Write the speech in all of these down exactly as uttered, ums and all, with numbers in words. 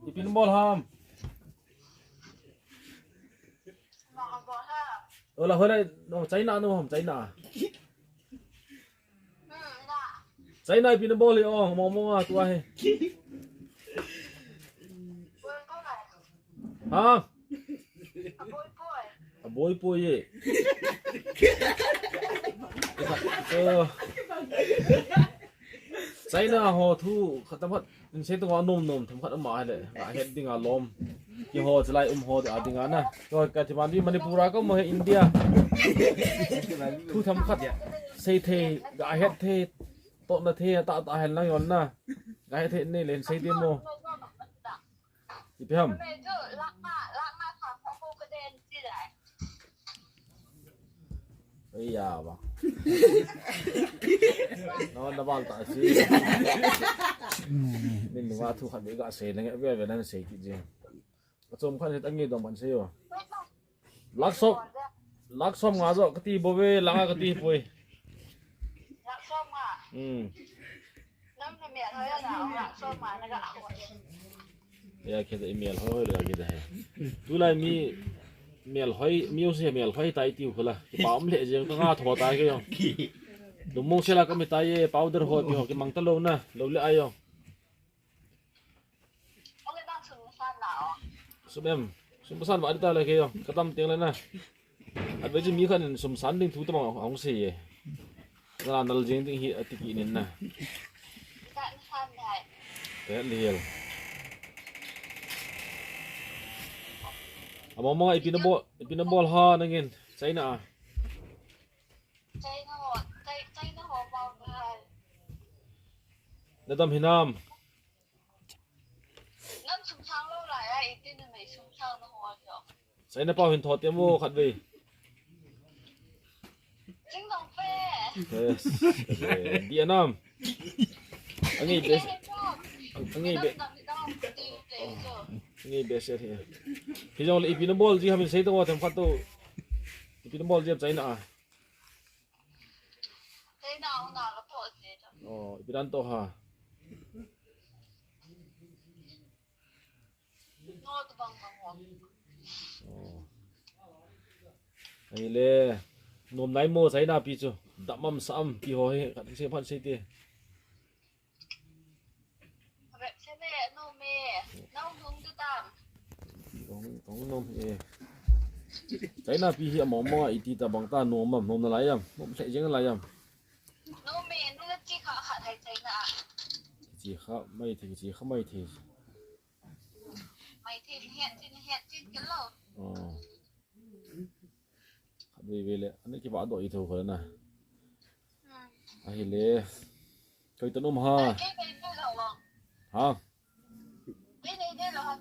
Ipi nabol ham? Ola, hoilai, no, China no ham, China. China ipi nabol hi, oh, mong mong a, tua hi. Ha? Aboi poi e. So, China ho thu khat tam khat, in sei tung a nom nom tham khat ama hile, ga het ding a lom. Ki ho chalai um ho a ding a na. Ko ka ti man di Manipur a ko mo he India. Thu tham khat sei thei, ga het thei, to na thei, ta ta hen lang yon na. Ga het thei nei len sei ti mo. Ipi ham? Ei ya ba. No, na bal ta si. Min wa thu khat be ga sei leng ve ve nan sei ki je. Ka chom khan het angi dong ban sei yo. Lakh som, lakh som nga jo kati bo ve, langa kati poi. Lakh som nga. Hmm. Nam na mel hoi na, lakh som nga na ga hoi. Ya, kida i mel hoi le kida he. Tulai mi mel hoi, mi usi mel hoi tai tiu khula. Ki pa um le jeng ka nga tho tai ke yo. Lumong sela ka mi tai ye, powder ho pi ho ki mang ta lo na, lo le ayo. Sum em, sum pasan va ta le ke yo, ka tam teng le na. At ve ji mi khan sum san ding thu ta bang hong sei ye. Na nal jing ding hi ati ki nin na. Te liel. Amo mo ipi nabol, ipi nabol ha nangin, China a. China ho, China ho bol ba. Nadam hinam. Nan sum sang lo lai a, iti na nei sum sang na ho jo. China pau hin tho te mo khat ve. Jing dong pe. Yes. Eh, di anam. Angi bes. Angi be. Angi bes ya. Hi jong le ipi nabol ji ham sei to tem khat to. Ipi nabol ji China a. China a na ka to je. Oh, ipi dan to ha. Ahile, nom nai mo China pi chu. Dam am sa am pi ho hi, khat se phat se te. Kong, kong nom e. China pi hi amo mo iti ta bang ta nom am, nom na lai am, nom se jeng lai am. Nom e, nu na chi kha kha thai China. Chi kha mai thi, chi kha mai thi. Mai thei, het thei, het thei, ke lo. Oh. Khat vei vei le, ani kiva doh i tho kho na. Hmm. Ahile. Koi tan um ha. Ke nei de lo. Ha. Ke nei de lo ha.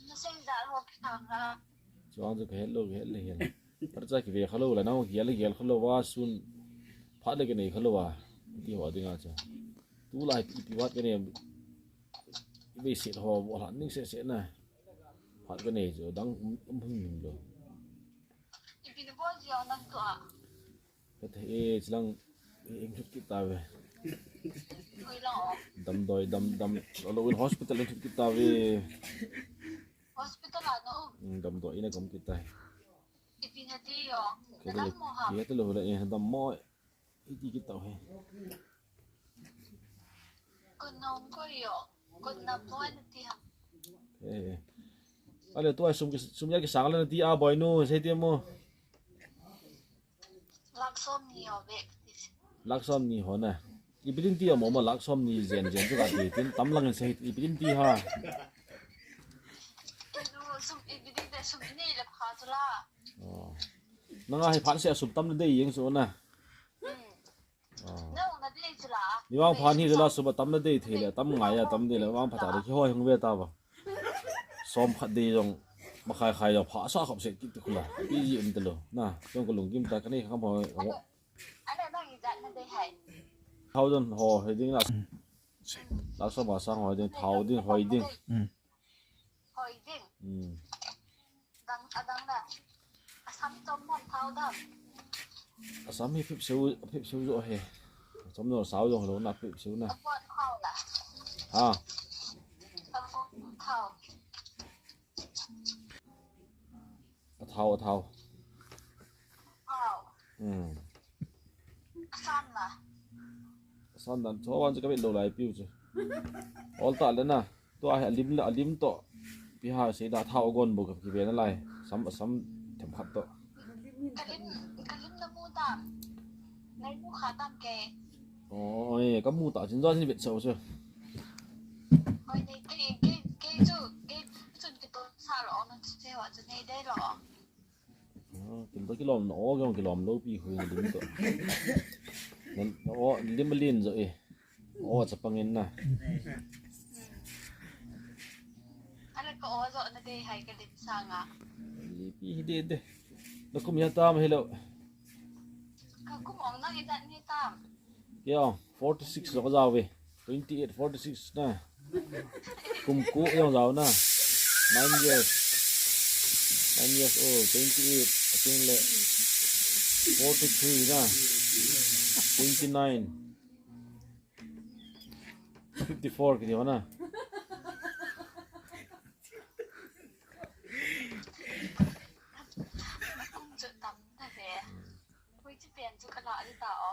Na sei da ho ki thang ha. Chuang chu ka het lou, ka het le hian. Phat cha ki ve kha lou la, nang ki gel, gel kha lou va, sun phat le ki nei kha lou va. Ti ho ding a cha. Tu lai ipi vat ka nei. Ve se ho, vo hlan ning se se na. Phat ka nei chu, dang um, um hung hung lo. Ipi na bol ji nang tu a. Ka te e, chilang, e, eng thut kit ta ve. Oi lo. Damdoi, dam, dam, lo in hospital eng thut kit ta ve. Hospital a na um. Mm, damdoi ina kom kit ta. Ipi na ti yo. Ke Na lo, dam mo ha. Ke lo le, e, dam mo. Iti kit ta he. Kun nong ko yo. Kun na mo na ti ha. E, e. Ale, tu ai sum ki, sum ya ki sang le na ti a boi nu, sei ti mo. Lakh som ni ho ve. Lakh som ni ho na. Ipi din ti amo ma lakh som ni jen jen chu ka ti tin tam lang in sei ipi din ti ha. Sum ipi din te sum ini le pha chu la. Oh. Nanga hi phan se sum tam na dei jeng chu na. Hmm. Oh. No, na dei chu la. Ni vang phan hi chu la sum tam na dei thei le tam ngai a tam dei le vang pha ta le ki hoi hung ve ta ba. Som khat dei jong ma khai khai jong pha sa khop se ki ti khu la. Ti ji um te lo. Na, jong ko lung kim ta ka nei kham ho. Thao ding ho, hoi ding la. Lakh som a sang hoi ding, thao ding, hoi ding. Hmm. Hoi ding. Hmm. Dang, a dang na. Asam chom na thao dang. Asam hi phip seu, phip seu jo he. Chom no sao jo lo na phip seu na. Apot khao la. Ha. Athao, athao. Hmm. Asan dan, cho wan chu ka vet lou lai piu chu. Ol ta le na. Tua hi alim le, alim to. Pi ha sei da thao gon bu ka kive na lai. Sam, sam them khat to. Kalim, kalim na mu tam. Nai mu kha tam ke. Oi, ka mu ta chin jo chin vet so chu. Oi, nei ke, ke, ke chu, ke chu ki to sa lo na che wa chu nei dei lo. Kin to kilom na o, kilom lou pi hui na lim to. Na o, lim lin jo e. O chapang in na. Ala ka o jo na dei hai ka lim sanga. Li pi hi de de. Na kum ya tam hello. Ka kum ong na idan ni tam. Kei ong, forty six jong ka jao ve. Twenty eight, forty six na. Kum ko jong jao na. Nine years. Nine years old, twenty eight. Ating le forty three na. Twenty nine. Fifty four kiti ho na. Kum chu tam ta ve. Koi chi pen chu ka la ri ta o.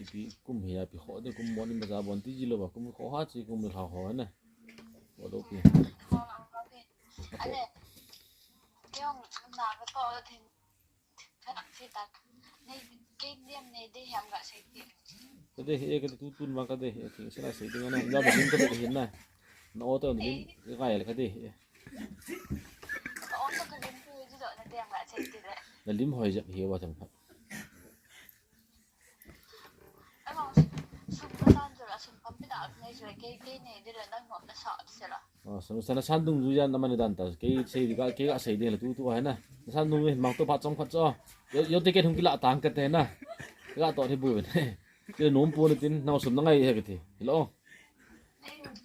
Ipi kum hi a pi kho de, kum bon in bazaar bon ti ji lou ba, kum kho ha chi kum le kha kho na. Kho lou pi. Kho lou pi. Ale. Kei ong na ka to thin. Ka dak chi tak. Nei, kei niam nei de hiam ga sei ti. Ka de he, ka de tu tun ma ka de he, thing sina sei ding na. Na ba din ka de he na. Na o to din ka ngai le ka de he. Ka o to ka din tu ji do na de hiam ga sei ti le. Na lim hoi jep he wa thang phat. Sana sana sandung ju jan na mani dan ta. Kei sei di ka, kei ka sei di la tu tu hai na. Sandung ni mang to phat chom khat cho. Yo, yo ticket hung kila tang ka te na. Ka to thi bu ne. Ke nom pu ni tin, nau sum na ngai he ka ti. Hello.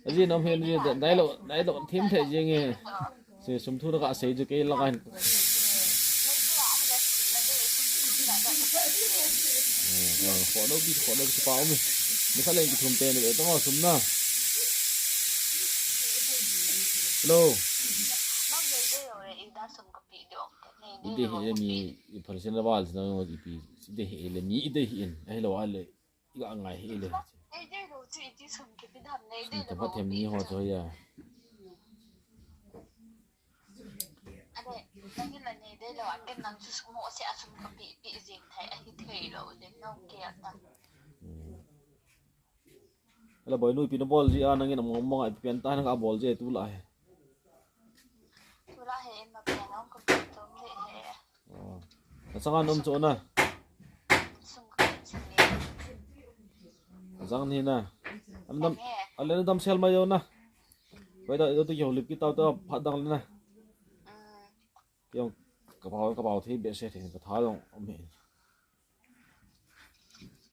Aji nom hen ji dai lo, dai lo thim the jing e. Se sum thu ka sei ju kei la kan. Kho lou pi, kho lou pi pa um. Ni kha leng ki thum te ni to sum na. Hello. Ide he mi i phar sen la wal na ipi. Ide he le mi ide he in. Hello ale. Iga ngai hi le. Nei dei lou chu iti sum kipe dam nei dei lou. Sum kipe them ni ho chu ya. Ade, nangin la nei dei lou, aken nang chu sum mo se a sum kape pe jing thei ahi thei lou le no ke ata. Ala boi nu ipi na bol ji a nangin amo mo ngai pen ta na ka bol je tu la he. Tu la he in ma pen ong kape tom le he. Na changa nom chu na. Chang ni na. Am dam, ale na dam sel mai yo na. Koi da, do tu yo lip ki tau ta phat dang le na. Yo, ka pau, ka pau thi be se thi, ka tha dong, um he.